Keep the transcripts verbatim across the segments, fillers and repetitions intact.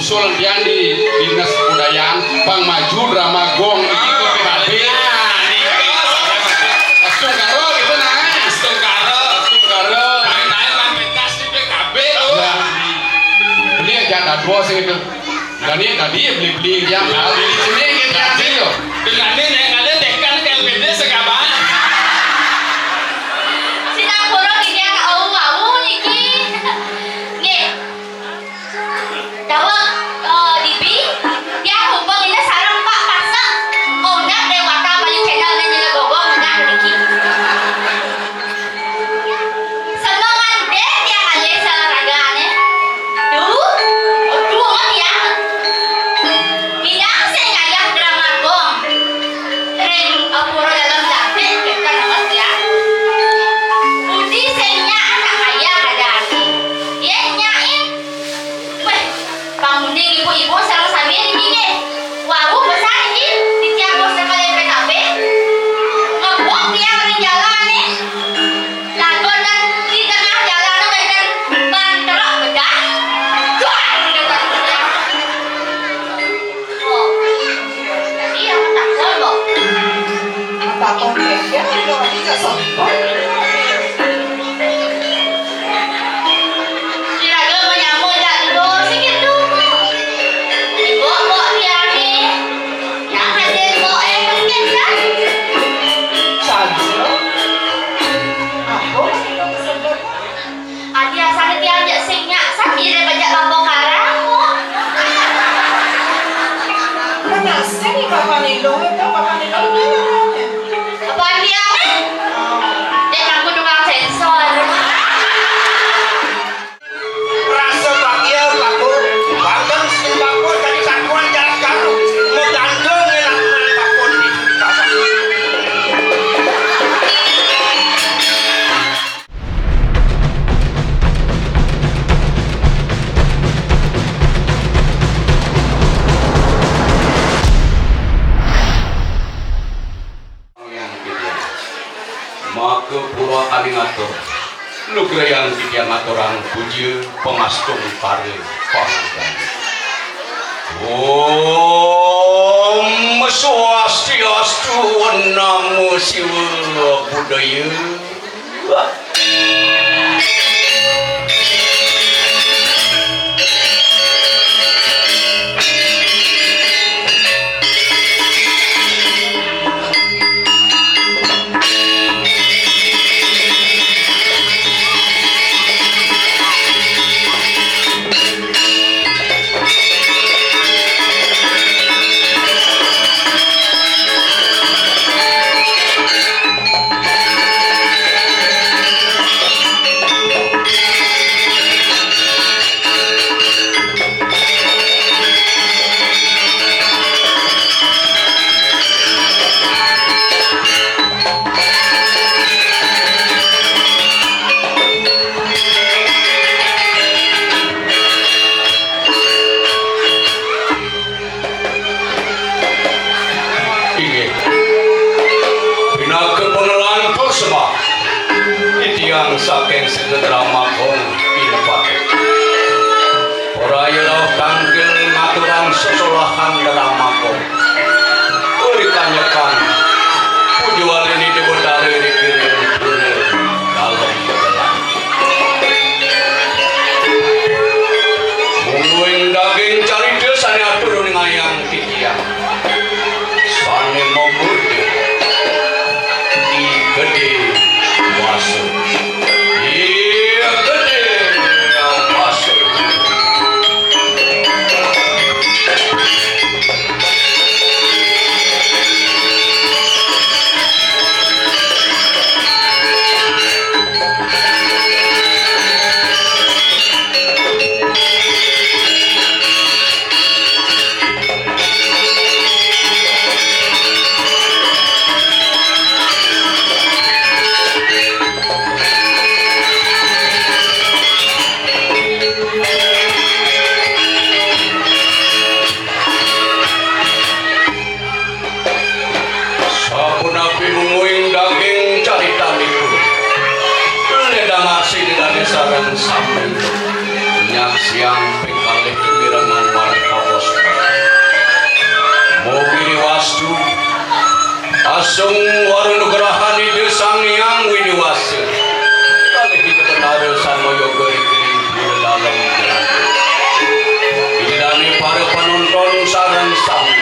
Usul pian di Dinas Kebudayaan, pang maju drama gong iki ke P H B. Astungkara gitu, nah. Astungkara. Astungkara. Main-main nang pentas di P K B, tuh. Nah, beli aja ada dua sing itu. Dani tadi beli-beli dia, beli sini gitu, yo. Dengane nek ngale tekan ke L P D sekabat. Sinampura niki anak au-au niki. Nggih. Daweg, eh, Dibi, tiang hubung ini sareng Pak Pasek. Undang Dewata Bayu Channel ning Nyele Gogong, undang niki. Senengan deh tiang alih salah ragane. Duh, duh, tiang. Bidang sing ngayah drama gong. Ring, eh, pura dalam jati, kita nonton tiang. Budi sing nyak anak ngayah ada ati. Yen nyakin, weh, panguning ibu-ibu sareng sami niki nggih. Wau pesan niki di tiang pos sekali P K B. Ngebut tiang ring jalane. Lagon dan di tengah jalan wénten ban truk bedah. Duang! Oh. Jadi aku takon, Mbok. Takon ya, ya, udah nggak bisa sopan. Kira-kira mau nyamuk aja dulu, sih gitu. Ibu, Mbok, tiang nih. Yang ada Mbok, eh, mungkin kan? Saja. Apa? Ati asal tiang jak sing nyak, sambil dia bajak bapa karang, kok. Mana sih ni Bapak Nilo? Itu Bapak Nilo ni. Apa dia, eh? Dek aku tukang sensor. Rasa bahagia, Pak Kur. Bangkang sing Pak Kur, jadi Pak Kur jalan karu. Mau gantung ni lakukan Pak Kur ni. Maka pura kaning atur, lugrayang titiang aturang puja pangastung para pangandani. Om Swastiastu, Namo Siwa Budaya. Inggih. Pinaka pangelantur sembah titiang saking Sega Drama Gong Pinepati. Ora ya rauh tangkil ngaturang sesolahan Drama Gong. Uri kanyekan pujuwalini Dewa Tara ring Giring Pura Dalem Begelan. Mungguing daging carita sane atur ning ayang titiang. Sane mamurda I Gede Wasa. I Gede Wasa. Sapunapi mungguing daging caritanipun, ledang asih didane sareng sami nyaksiang ping kalih mirengan wali Astu. Asung warunugrahan Ida Sang Hyang Widi Wasa. Kalih Ida Betara Sang Mayoga rikala ing pura dalem. Ida dane para panonton sareng sami.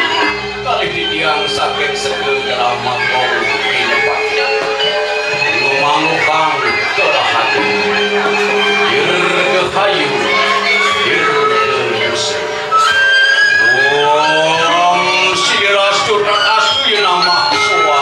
Kalih titiang saking sega drama Kong Pinepati. Ngumang-ngukang kerahadi. Dirgahayu. Dirgalusa. Om Sri Rastu Tat Astu ya namah swaha.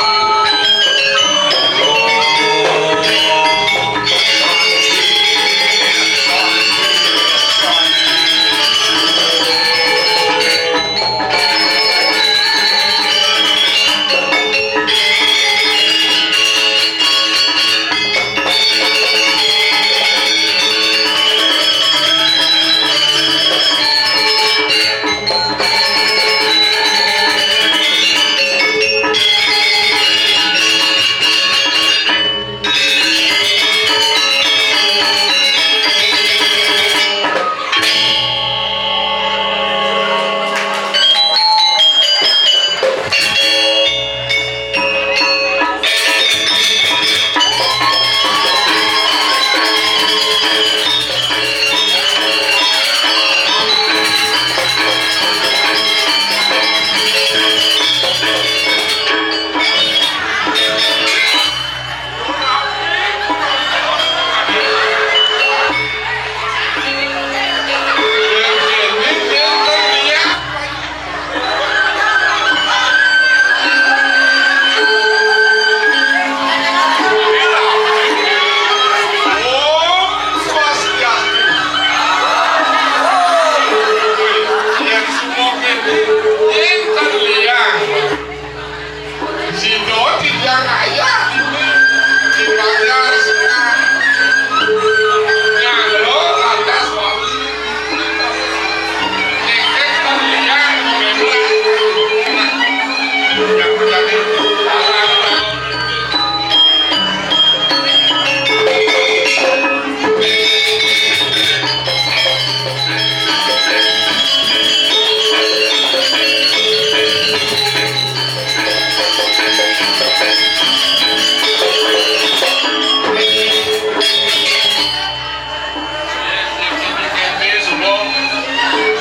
Sida titiang ayah, dibayar setengah. Nyalo lantas wali. Nitih titiang bebas. Yang menjadi anak.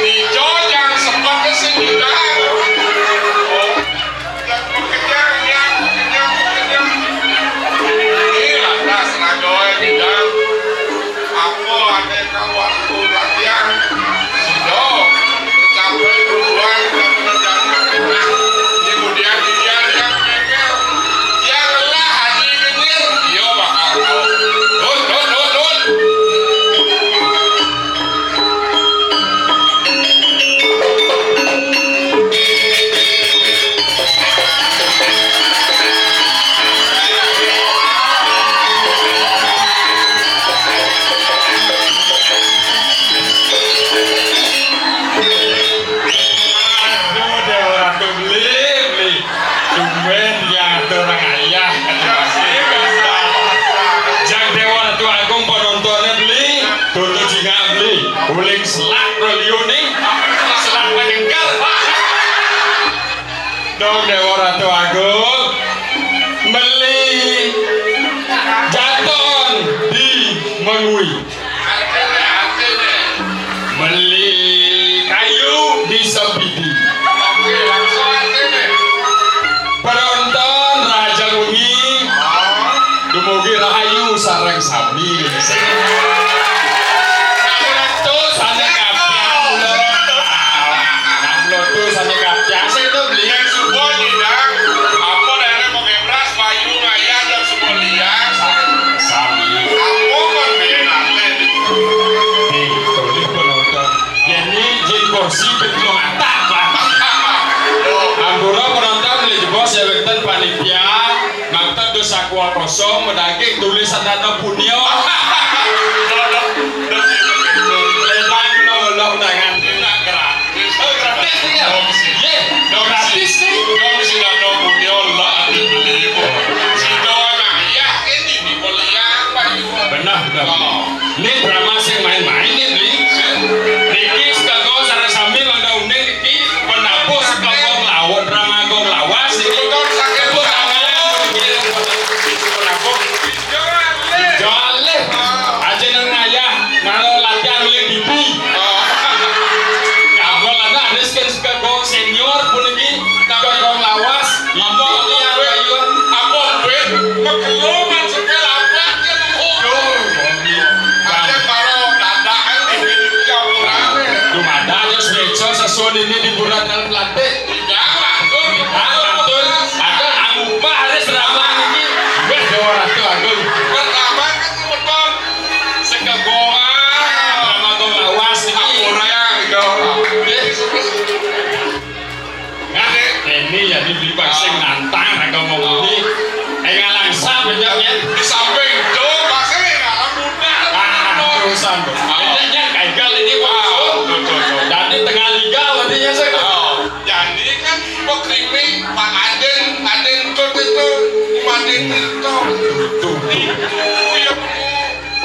Ijo jang sempat ke sing nyidang. Jang kenyang, nyang kenyang, kenyang. Ini lantas ngajoe nyidang. Apa ane kang waktu latihan? Sida mencapai tujuan dan menjadi. Nah, kemudian dia yang nengel. Yang lelah haji kenyir, dia bakal tahu. Dul, dul, dul, dul. Aduh, Dewa Ratu, beli, beli. Tumben ya, ada orang ayah. Jang Dewa Ratu Agung penontonnya beli. Tutu jingak beli. Uling selak, bro, liu nih. Selak menyengkar. Dong Dewa Ratu Agung. Beli. Jaton di Mengwi. Meli kayu di Sepidi. Penonton Raja Wengi, dumugi rahayu sareng sami. Sampun atuh sane kapian kula. Sampun atuh sane kapian. Sing to beli. Yang subuh nyidang, apa daerah mau kebras, payu, ngayah, dan semua liang. Sami. Aku kan biyen ate. Nih, tolih penonton. Yen ini jin kursi ping telung atak, Pak. Ampura penonton, mlih jebos ya wonten panitia. Makta dos sakwa kosong, medaging tulisan dana punya. Lelang kula, kula undangan. Enak, gerak. Oh, gratis nih ya? Dong sih. Ye, dong gratis nih. Dong sih, dong punya lah, ada beli, Bu. Si doang, ya, ini nih, mulia, Pak Ibu. Benar, benar. Oh. Ini drama sing main-main nih, Bli. Niki sekago sareng sami mangda uning niki penabuh sekago nglawan drama go nglawan. Itu ya,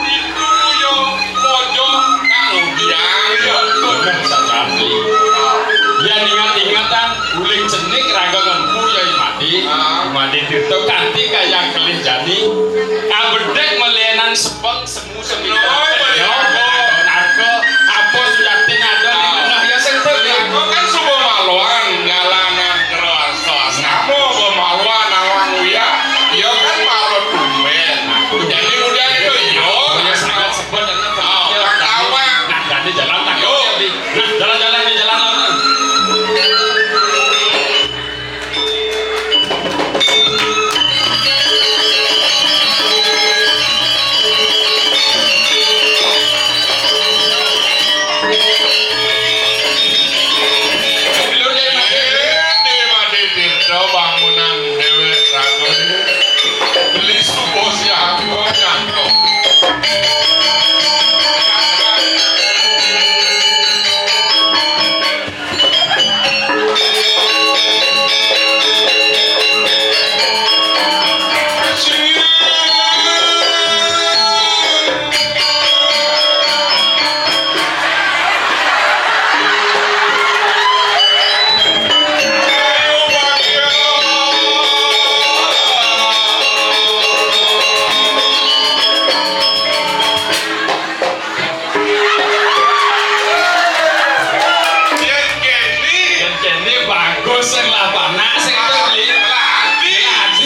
itu ya, pojok kang biang ya. Bener, sejati. Yén inget-ingetan, uling cenik raga ngempu ya, Imadi. Ah. Imadi Tirta kanthi kayang kelih jani. Abedek melenan sepeng semu semu. Yo, yo, narka, apa sujatin ada di tengah ya, sing tengah. Aku kan suba maluan, galangan keras. Nama suba maluan, nawang uya. Ya kan marot tumben. Jadi udah gitu, yo. Ya, sangat sebut dan. Oh, ya, kawan. Nah, jadi jalan tak. Yo. Nah, jalan-jalan di jalan lawan. Bangunan dewek raga. Beli subuh siang nyantok. Yén kéné. Yén kéné bagus sing lah panak sing itu, Bli. Ladi. Ladi.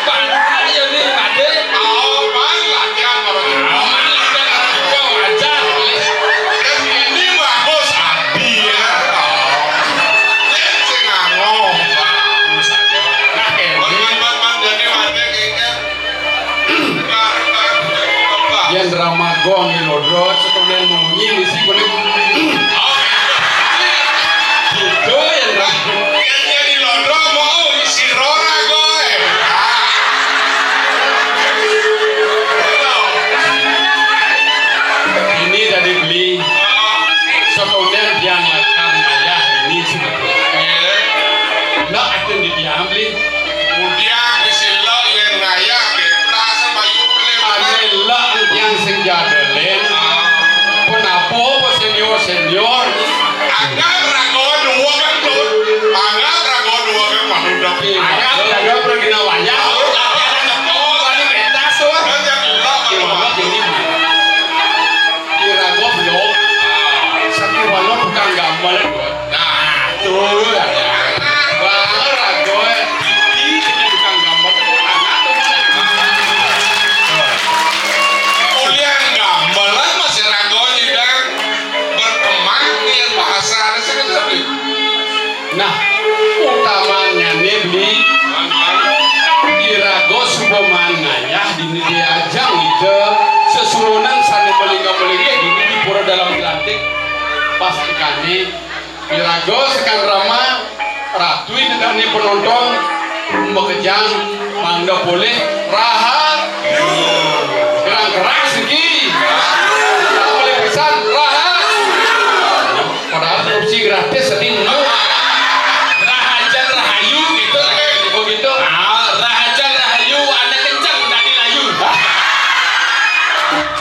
Panak ya, Bli, Made. Oh, man, latihan karo. Oh, man, latihan karo. Wajar, Bli. Yén kéné bagus, adi ya. Oh. Yén sing nganggo. Nah, kéné. Man, man, man, man, jadi Made kéné. Yén rama gong ilodro, setulen munyi misi kuning. Gitu yén rama. Yén ilodro mau isi rora goe. Ini tadi beli. Setulen tiang lakar ngayah ini. Nak akan di tiang beli. Kemudian di sila yén ngayah, kita sebayu beli. Ane lak tiang sing jadelen. Penapa apa senior-senior? Anggap raga dua kan, Tut. Anggap raga dua kan, Mak Dudak. Anggap raga pergi nawanya. Tapi ada tepuk, wani pentas, tuh. Kan jadi lak, Iya, kalau Bapak, jadi. Iraga belum. Sakit walau tukang gambar. Nah, tuh. Baru raga, eh. Iki jadi tukang gambar tuh, anak tuh, mana? Kuliah gambaran masih raga nyidang berkembang dengan bahasa ada sih, betul, Bli? Nah, utamanya nih, Bli, iraga suba maan ngayah dini di ajang Ida sesuunan sané malingga-malinggih dini di Pura Dalam Gelantik. Pas dikani, iraga sekar rama, ratu Ida dané penonton, makejang, mangda polih, rahayu. Gerang keras iki. Mangda polih pisan, rahayu. Padahal korupsi gratis, sedih. Rahajan rahayu gitu. Oh, gitu. Ah, rahajan rahayu, ané kenceng tadi layu.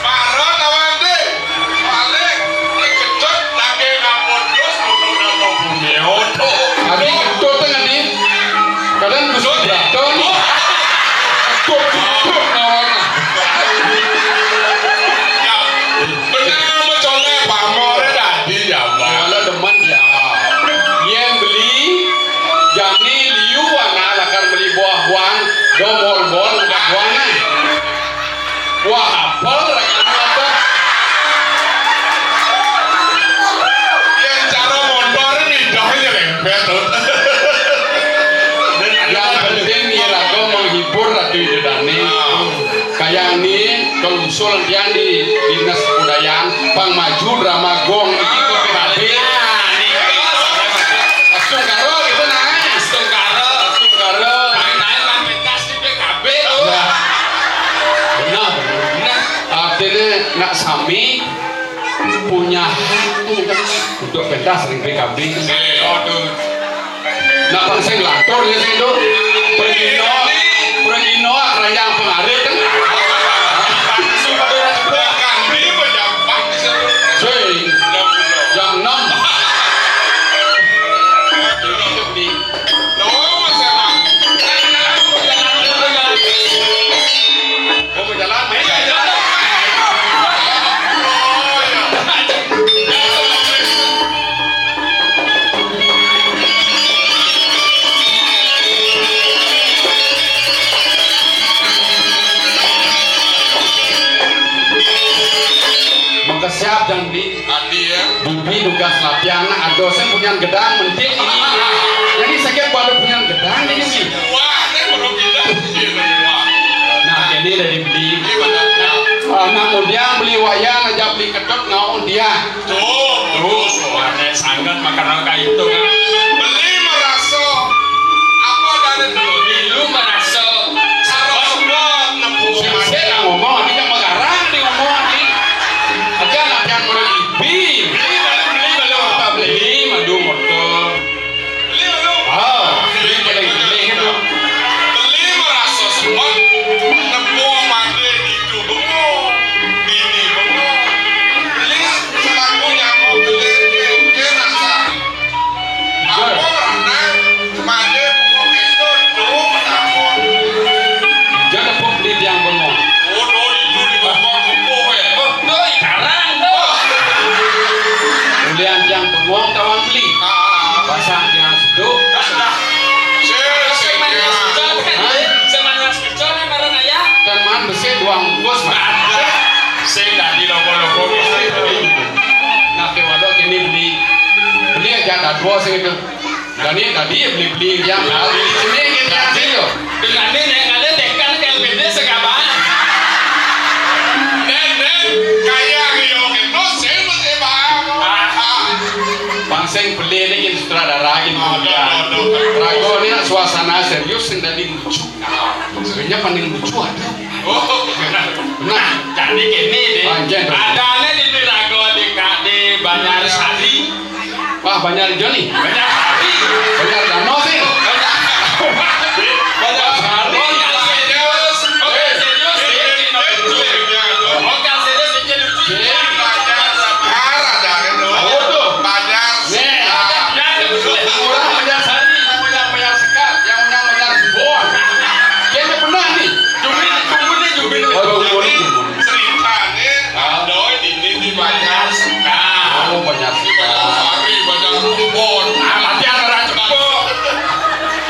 Para lawan deh. Balik, dikejut, lagi ngapun terus, ngapun ngapun bumi, oto. Adi ketut tengah di. Kadang kusut beton. Ketut, ketut, lawan. Ya, benar, mencolek, pamornya tadi, ya, Bang. Kalau demen, ya. Yén beli, jani liu, anak lakar beli buah buang, do bol-bol, buah buang, nah. Wah, apel, rakyat apa? Yén cara mondor, ini dah nyerempet, tuh. Yang penting, ya, lagu menghibur Ratu Ida Dané. Kayang ni, kalau usul tiang di Dinas Kebudayaan, pang maju drama gong iki ke P H B. Astungkara gitu, nah. Astungkara. Astungkara. Main-main, main pentas di P K B, loh. Ya. Benar. Nah, artinya nak sami punya hak tuh kan untuk pentas di P K B. Iya, tuh. Nah, pang sing lantur ya sing tu. Pergino, pergino keranjang pengarit kan. Sing jam enam. Jadi, jadi. Mau berjalan, main aja. Maka siap jangan beli. Adi ya. Bibi tugas latihan, nah, ada saya punya gedang, mending ini. Jadi sakit pada punya gedang ini sih. Wah, ini perlu kita. Nah, ini dari beli. Ini benar. Ah, nah, kemudian beli wayang aja beli kedok ngau dia. Tuh, tuh, suaranya sangat makan angka itu kan. Beli merasa apa dari dulu? Beli lu merasa. Salah semua nemu. Saya ngomong, ini yang mengarang, ini ngomong, ini. Aja latihan murah. Beli, beli, beli, beli, beli, madu motor. Beli, beli. Ah, beli, beli, beli, gitu. Beli merasa sempat nepuh mandi itu bengong, bini bengong. Beli selaku nyamuk beli, dia, dia rasa. Apa rana mandi pokok itu tuh menakut. Dia nepuh beli tiang bengong. Oh, no, itu di bawah kukuh, eh. Oh, no, sekarang, no. Ulian tiang bengong tawang beli. Ah. Pasang tiang seduk. Dah, dah. Sing, sing, sing, sing. Hah? Sing manual kerja nih, marang ayah. Kan man besi dua bungkus, man. Sing tadi lopo-lopo. Nah, ke walau kini beli. Beli aja ada dua sing itu. Dani tadi beli-beli yang beli sini gitu ya sih yo. Dengan ini nek ngale tekan ke L P D segabah. Nen, nen, kaya yo gitu sih mesti bang. Pangsing beli ini sutradara ini. Rago ini nak suasana serius sing tadi lucu. Sebenarnya paling lucu ada. Oh, nah, jadi gini deh. Ada nih di Rago di, di Banjar Sari. Wah, Banjar Joni. Banjar Sari. Banjar Dano sih. Banjar Sari. Serius, serius, serius. Banjar Sari. Orang Banjar Sari, yang punya Banjar Sekar, yang punya Banjar Bon. Kayaknya pernah nih. Cuma, cuma nih, cuma nih. Oh, cuma nih, cuma nih. Ceritanya, ada di, di, di Banjar Sekar. Oh, Banjar Sekar. Di Banjar Sari, Banjar Bon. Ah, latihan orang Jepang.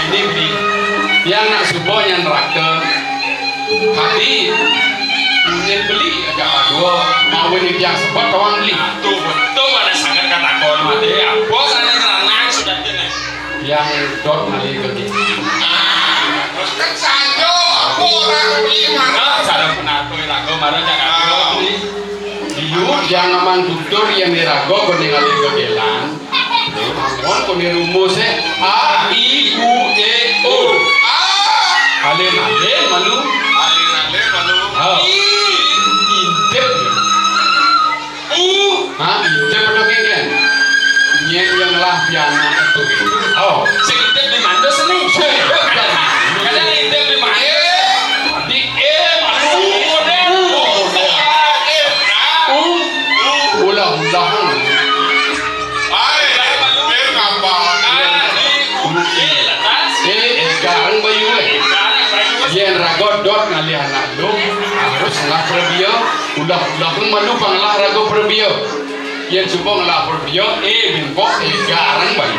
Ini, ini. Yang nak subuh yang neraka. Hadi, nyen beli aja dua. Mau ini yang sebab tawang beli. Tuh, betul ada sangat kata kon mati. Apa sana teranang sudah kena. Yang dot ngalih ke dia. Kan sanjo, apa orang beli mana? Nah, sana pun aku yang aku marah jangan beli. Iu, yang aman tutur yang dirago kau ningali gegelan. Ampun, kau ni rumus eh. A, I, U, E, O. Ah. Alin-alin malu. Alin-alin malu. Ha. I. Intip. U. Ha, intip ada kengken. Nyen yang lah piana itu. Oh. Sing intip di mana sini? Kadang intip di mana? Di E malu. U. U. Ulah-ulah. Ai, dia ngapa? Eh, eh, garang bayu eh. Yen rago dot ngalih anak lu, harus ngelah perbia. Ulah-ulah pun malu pang lah rago perbia. Yen cuba ngelah perbia, eh, bingkok, eh, garang bayu.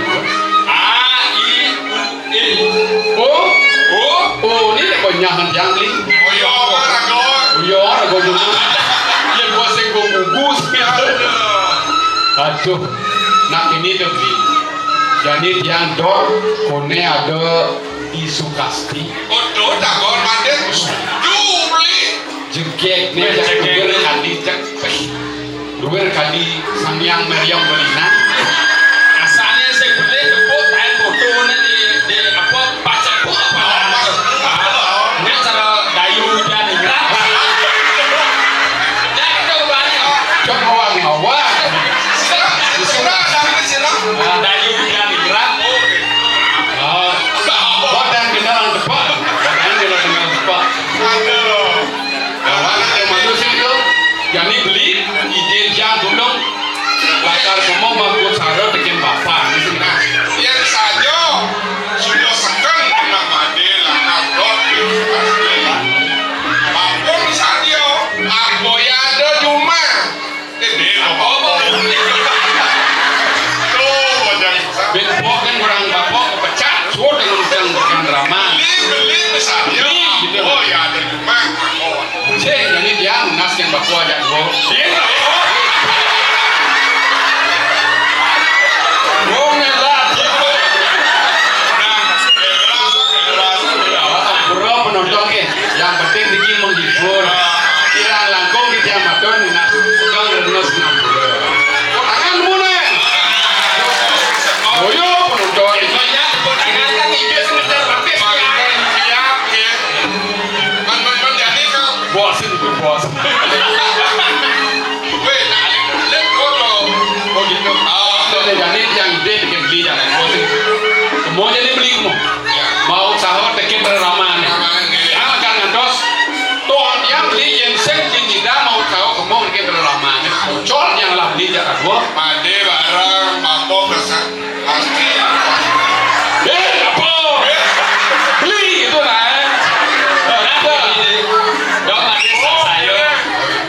A, I, U, E. O? O? O, ni dek banyak tiang beli. O, iya, apa rago? O, iya, rago juga. Yen buat sing gugus. Aduh, nak ini tu beli. Jadi tiang dot, kone ada isu kasti. Oh, dot, tak kawan mandi. Duh, beli. Jegek ni, jegek ni. Kadi, jegek. Luar kadi Sang Hyang Meriam Belina. Asane sing beli tepuk taen foto ne di, di apa, pacepuk apa. Nek cara Dayu Widianingrat. Nek itu banyak. Cok awak-awak. Sira, sira, sira. Dayu Widianingrat. Oh, Made bareng Bapak Kesak pasti. Eh, apa? Beli itu, nah. Nah, ini. Dong, made sayur.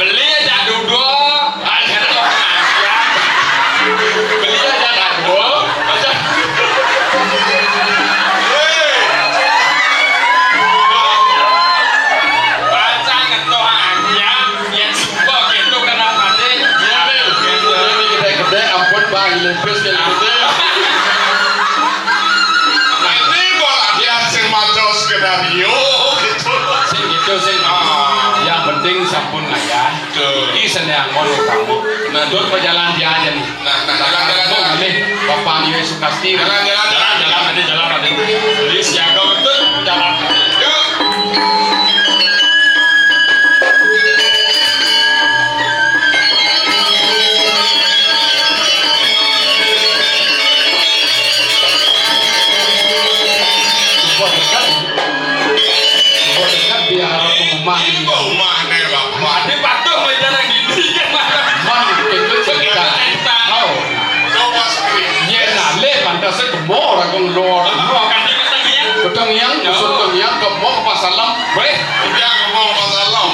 Beli aja duduk. Aja dong, aja. Beli aja duduk. Aja. Baca ngetok aja. Yén suka kéto kenapa dé? Iya, Bel. Ini gedé-gedé, ampun, Bang, lempes ya gedé. Nah, ini kok latihan sing maca skenario gitu. Sing gitu, sing. Ah. Yang penting sampun ngayah. Betul. Iki sené angon kamu. Nah, dur pejalan dia aja nih. Nah, nah, jalan, jalan, jalan. Nih, Bapak Yusuf Kasti. Jalan, jalan, jalan, jalan, nanti jalan, nanti. Jadi siaga betul jalan. Yuk. Coba dekat. Coba dekat biar aku memahami. Ini kok rumah nih, Bapak? Ada patuh meja nang dinding. Man, itu cerita. Oh. Coba screen. Yén alih pantes kemo ora kok ngelor. Kemo kan di Kota Ngiang. Kota Ngiang, kusut Kota Ngiang, kemo ke Pasar Lem. Wéh, udah kemo ke Pasar Lem.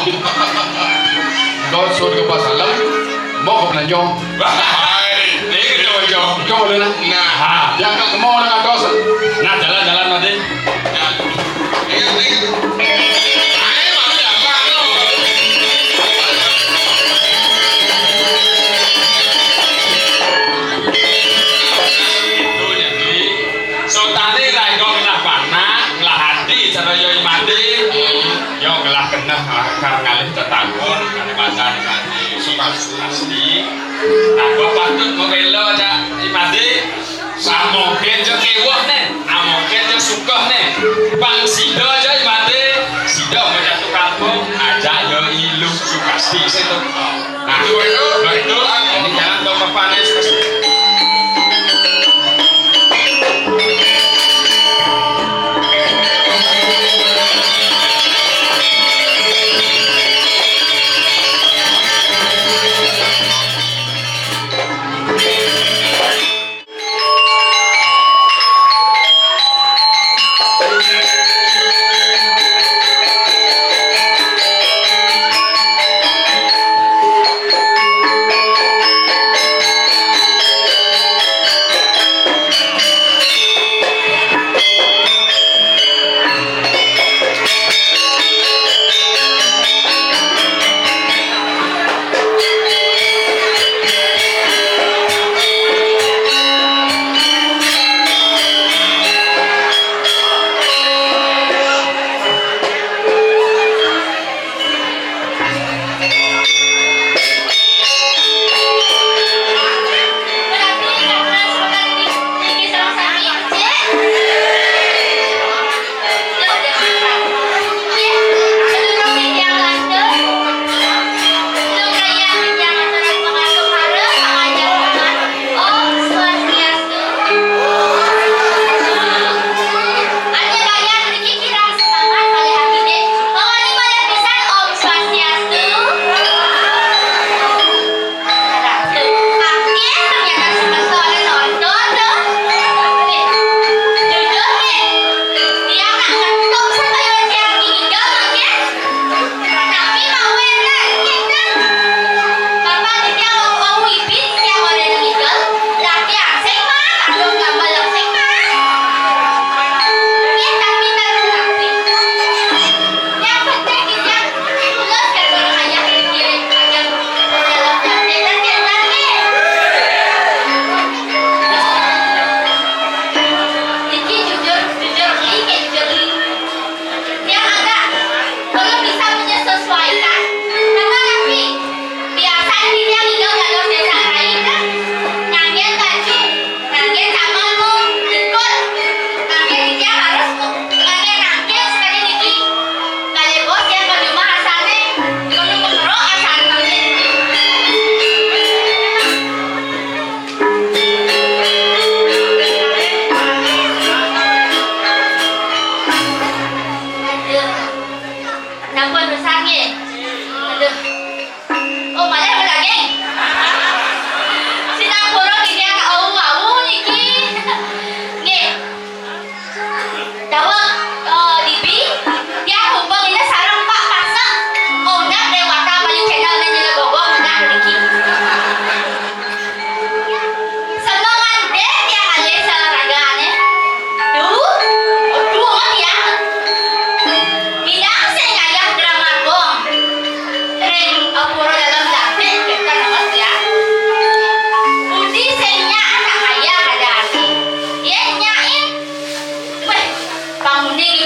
Kau suruh ke Pasar Lem, mau ke Belanjong. Hai, ini ke Belanjong. Kau boleh nah. Nah. Ah, dia angkat kemo orang atas. Nah, jalan-jalan nanti. Nah. Ingat, ingat. Ayo, Mas, jalan, loh. Itu jadi Sotane ra nggo ngelah panak, ngelah ati, cara yo imate. Yo ngelah keneh akar ngalih tetanggul, kali macan mati. Pasti. Nah, gua patut membela cak imate. Samongkin yo keweh ne, amongkin yo sukeh ne. Bang sida aja imate, sida menyatukan pun, aja yo ilu Sukasti situ. Nah, itu, itu, ini jalan ke Papanes. Om Swastiastu. Ane banyak rezeki, kirang semangat, malih ati dek. Pokokne malih pisan Om Swastiastu. Nah, tuh, makin ternyata semeton nonton tuh. Nih, jujur nih, dia nak ngetok sampai wajah gigi gampang ya. Tapi mau enak, ya kan? Bapak titiang wong-wong wibit, tiang oleh ngidul, latihan sing, Mas. Aduh, gambar sing, Mas. Ya, tapi baru rapi. Yang penting titiang tulus karo ayah kirim aja dalam latihan, latihan, latihan. Niki jujur, jujur, niki jujur. Tiang agak belum bisa menyesuaikan. Karena nanti biasanya tiang tinggal dalam desa lain kan. Ngangge baju, ngangge sambel, ikut. Ngangge tiang harus ngangge nangkil sekali niki. Kali bos yang ke rumah asane, belum keperok asal kami. Aduh. Sampun pisan nggih. Aduh. Oh, malah ada lagi.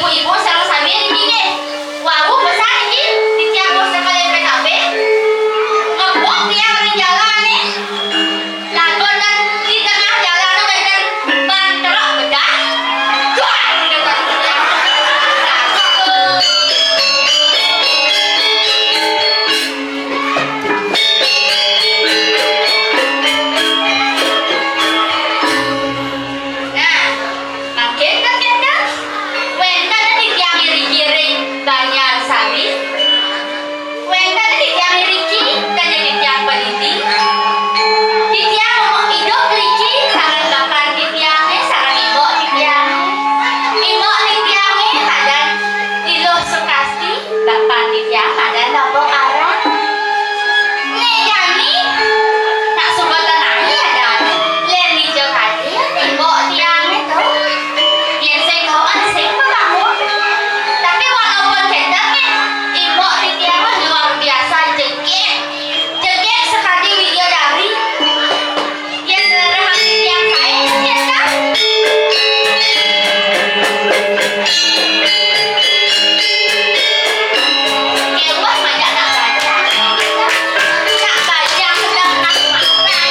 Ibu sareng sami niki nggih. Wau pesan niki titiang pos tekel P K B. Ngebut tiang ring jalané. Lagunan di tengah jalan wénten ban truk bedah. Duang! Nah, mangkin kénten, wénten titiang iriki ring Banjar Sari. Wénten titiang iriki, dados titiang peniti. Titiang mau idup iriki sareng bapan titiangé, sareng ibu titiangé. Ibu titiangé madan Ni Luh Sukasti, bapan titiang madan Bapa Karang. Né jani, nak suba tenai adan. Lén dija kadén, ibu tiangé to. Yén sing kauan sing pabangun. Tapi walaupun kénten, ibu titiang mah luar biasa jegég. Jegég sakadi widadari. Yén ngrerehang titiang saé, kénten. Yén wah ngajak nak bajang. Nak bajang sedang nak makan.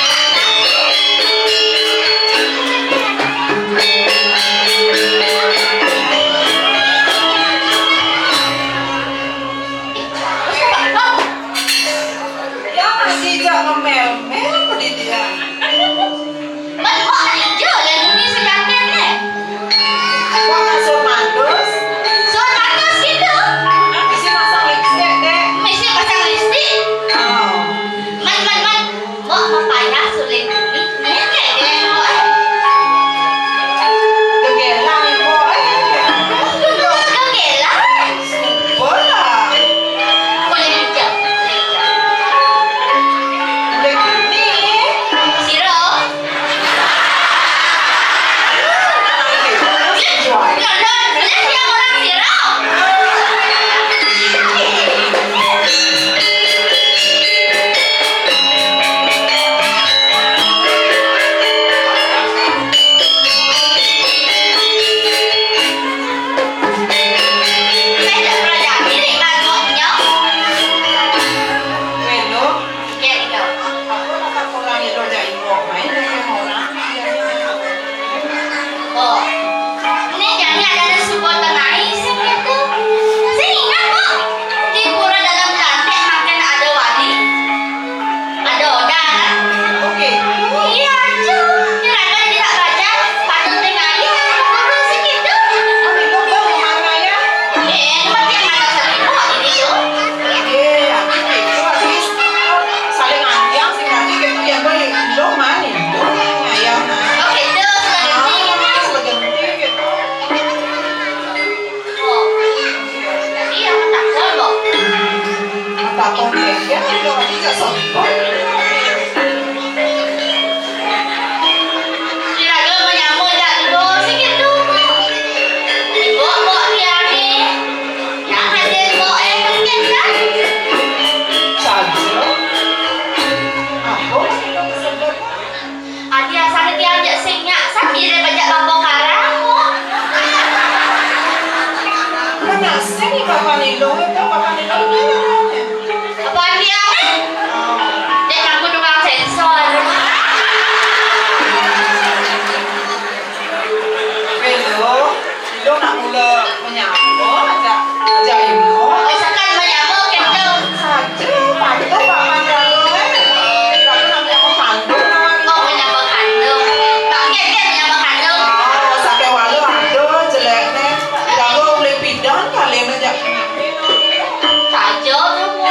Ya, masih jak ngemel-mel di dia. Mbok nak ijo ya, Yuni sekanten, eh. Mbok nak sur mandus? Sur mandus gitu. Mesti pasang lipstik, Dek. Mesti pasang lipstik. Oh. Man, man, man. Mbok mapayah sulit ini. Ini kayak gini, Mbok, eh. Gegelan, Mbok, eh. Gegelan. Bola. Boleh hijau. Boleh hijau. Boleh kuning. Siro. Nyodot, boleh siang orang siro. Oh. Ini jani ada support tenai sing gitu. Sing ingat, Bu, di pura dalam Belantik makin ada wali. Ada oda, kan? Oke. Iya, aja. Juragan tidak baca, patut tinggalin. Apa sih gitu? Itu tuh mana ya? Eh, tempat yang mana satu ini tuh. Iya, itu habis. Saling antiang sih, nanti gitu ya, boleh. Lo mana itu? Ayam. Oh, gitu, sudah ganti. Ah, sudah ganti gitu. Oh. Jadi, yang takut, Bu. Apa kok ya? Udah bisa sopan. Kira-kira menyambut dari bos gitu. Ibu, Bu, tiangé. Yang hadir, Bu, eh, mungkin kan? Saja. Apa? Adi asané tiang jak sing nyak, sakit deh pajak bapa karang, Bu. Mana sih nih Bapak Nilo? Itu Bapak Nilo mana? Apa dia, eh? Dek aku tukang sensor. Hello, Nilo nak mula menyapa aja, aja Imo. Oh, sakan menyapa, gitu. Saja, patuh papan kalau, eh. Kalau nak menyapa kandung, namanya. Oh, menyapa kandung. Pakai, kan, menyapa kandung. Oh, sakai walu, aduh, jeleknya. Jago beli pidan, kali ini, jak. Saja, Bu.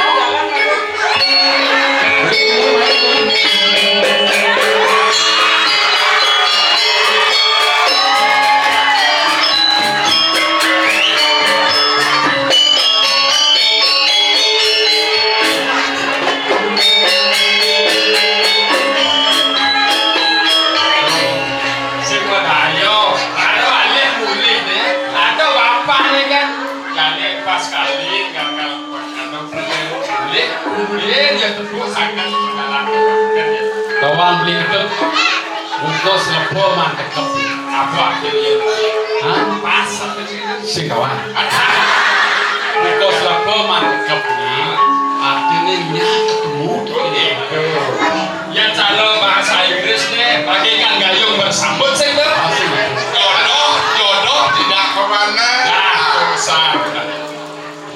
Sing padaya, ada alih mulih nih, ada bapak nih kan, jane pas kali gagal. Anak boleh, boleh dia tepuk sangat dalam kan ya. Tawang beli kedep, bungkus lepo man kedep. Apa akhirnya? Hah? Pas apa sih? Sing kawan. Buka slapa mangkep ni, artine nya ketemu. Yen cara bahasa Inggrisne, bagaikan gayung bersambut sing to. Jodoh, jodoh tidak kemana. Nah, urusan.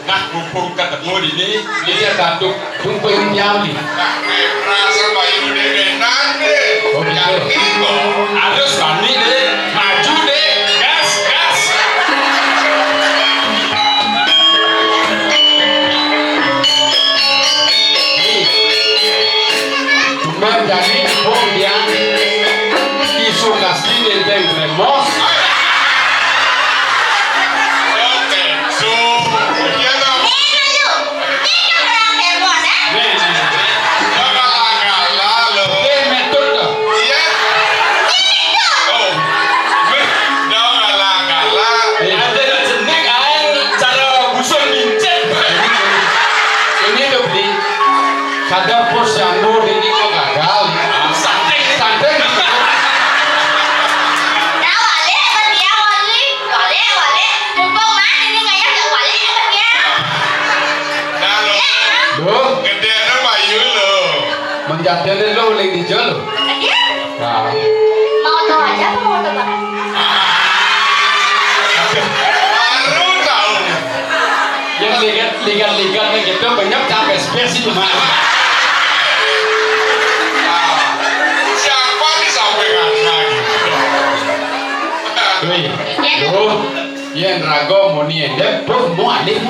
Nah, mumpung ketemu dini, dia datuk. Jumpa yang diambil. Rasa bayu deh, nande. Oh, gitu. Yang itu. Harus bani deh, maju deh, gas, gas. Nih. Cuma jadi pun dia isu kasih nenteng remos. Oke, so, dia nggak Eh, ayo. Ini kan orang Taiwan, eh? Nih, nih, nih. Dia kalah-kalah, loh. Dia metode. Iya. Ini tuh. Oh. Dah kalah-kalah. Iya. Ada nak jeneng ae cara busun mincit. Ini tuh, Bli. Sadar posyandu ini kok gagal. Santai. Santai. Dah walik, berdiam walik. Walik, walik. Mumpung man ini ngayah dah walik, berdiam. Nah, lo. Loh. Gedene bayu lo. Menjadian lo uling di jelo. Iya. Nah. Mau tahu aja apa mau tahu banget? Baru tahu. Yang lihat, lihat-lihat gitu banyak capek spesies mah. Nah, siapa disampaikan lagi? Wih, loh. Yen raga muni endep, terus mu alih.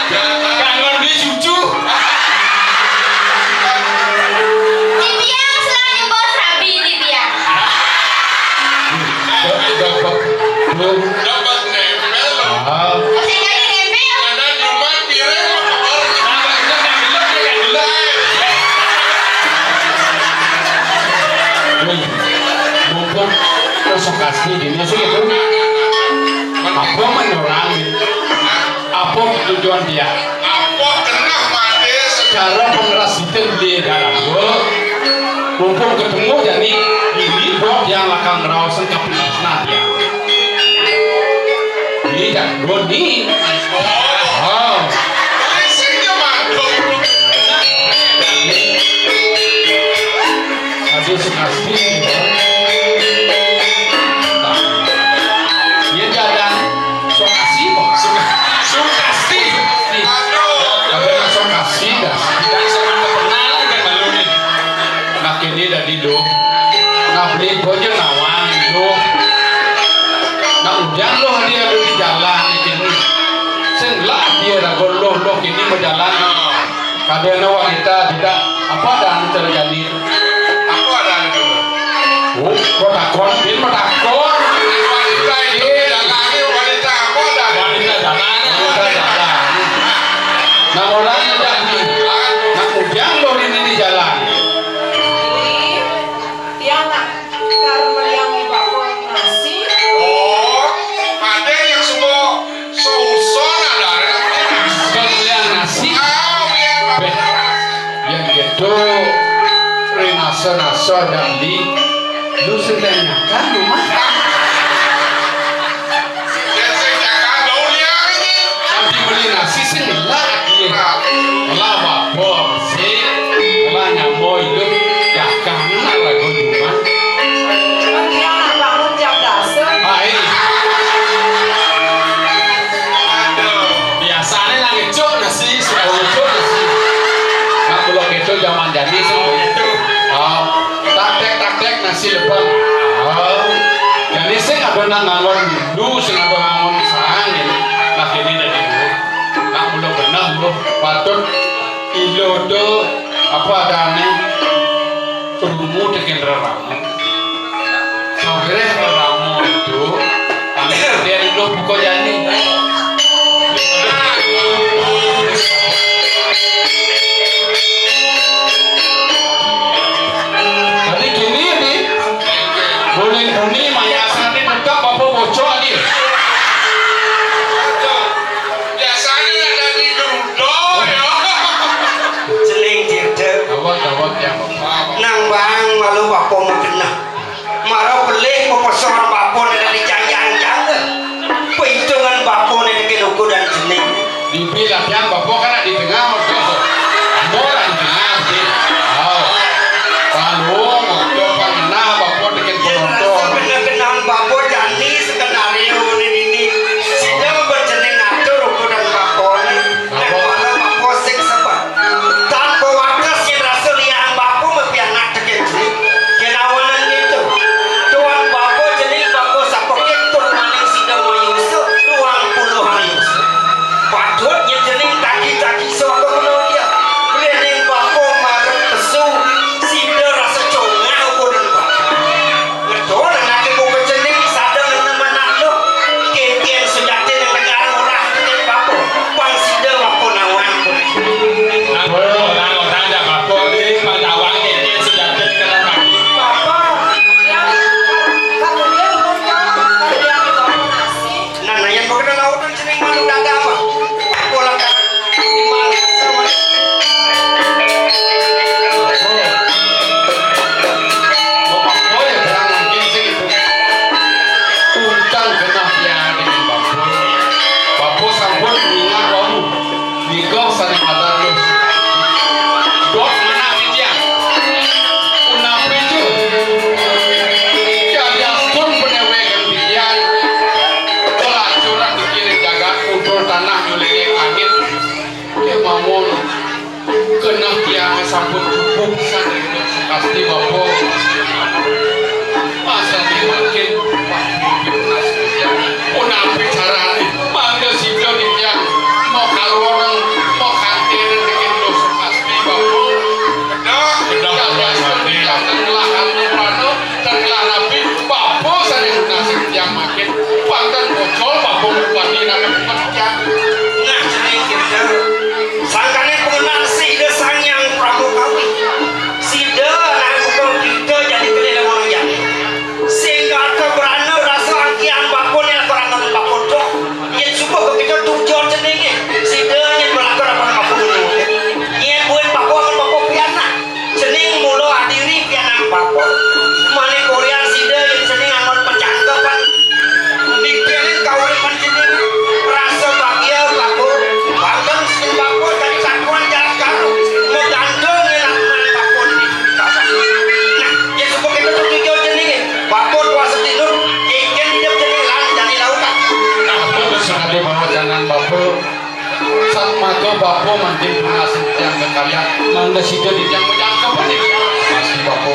Kangen di cucu. Titiang selalu bos rabi titiang. Dapat, dapat. Belum. Dapat nempel. Ah. Masih jadi nempel. Ada nyuman piring. Wih, mumpung kosong kasih dini sih gitu. Apa menurang? Apa tujuan dia? Apa kena mati? Cara pengeras itu di dalam gua. Mumpung ketemu jadi ini buat yang lakang raos sengkap nah dia. Ini dah dua ni. Oh. Aduh, sukasti. Nah. Dia jalan sukasti, Pak. Suka, sukasti. Aduh. Ada sukasti dah. Kita sama pernah kan malu nih. Nah, kini dah di dong. Nah, beli bojo nawang dong. Nah, ujan loh dia ada di jalan ini. Sing lah dia ragu loh, loh ini mau jalan. Kadang wanita tidak apa dah terjadi. Apa dah itu? Oh, kok takon, dia mau takon. Wanita itu jalan, wanita apa dah? Wanita jalan. Wanita jalan. Nah, orang yang jalan. Nah, ujan loh ini di jalan. Tiang nak karena yang bapak nasi. Oh, ada yang semua seuson ada. Pemilihan nasi. Ah, pemilihan nasi. Beh, yang gitu, renasa-nasa dan di, lu sedang makan rumah. Nanti beli nasi sing lah dia. Lah bapor sih. Lah nyamoi lu. Ya kangen lah gua cuma. Kan dia anak bangun jam dasar. Ah, ini. Biasanya lah ngecuk nasi, suka ngecuk nasi. Nah, kalau ngecuk zaman jani sih gitu. Ah, taktek-taktek nasi lepang. Ah, jadi sing ada nang ngangon dulu, sing ada ngangon sang ini. Nah, ini dari dulu. Nak mula benar, mula patut ilo tu apa adanya. Rumu tekan rerama. Sawireh rerama tu, ambil dia dulu buka jani. Jadi kini ni, boleh bunyi mayasane tetap apa bocor dia. Biasanya ada di Gerudo, ya. Celing cedek. Awak, awak yang apa? Nang bang malu apa mau kena. Mara pelih mau pesen. Sampun cukup saking Sukasti, Bapa. Masane makin wah, punapi carane mangda sida titiang mau karuaneng, mau kantin niki Sukasti, Bapa. Kedah, kedah, Bapa. Ten ngelah prana, ten ngelah rabi, Bapa sane nunas titiang makin. Panten bocol, Bapa, merubani nak titiang. Nah, cening kita. Sangkane pengenan sida Sang Hyang Prabu Kawi. Sida nah buka kita jadi kelelawang jani. Sing kata berana rasa angkian Bapa ni lakonan Bapa tok. Yen suba begitu tujuan ceninge. Sida yen melakar apa Bapa dulu. Yen buin Bapa amun Bapa pianak. Cening mula adiri pianak Bapa. Mane korean sida yen cening angon pecangkepan. Mikirin kauripan cening. Rasa bahagia Bapa. Bangkeng sing Bapa dadi satuan jalan karo. Magantung yen akunan Bapa di. Nah, yen suba kita tujuan ceninge. Bapa kuasa tinun. Yen hidup cening lan jani lautan. Nah, betul sekali bahwa jangan Bapa. Satmaka Bapa manjing tunas titiang kekaryan, mangda sida titiang majangkep ning pasti Bapa.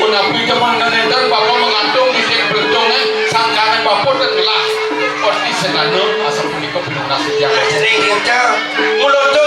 Punapi teman nenten Bapa mangantung titiang bledonge, sangkaning Bapa ten ngelah. Pasti senana asapunika pinunas titiang. Nah, cening kita. Mula to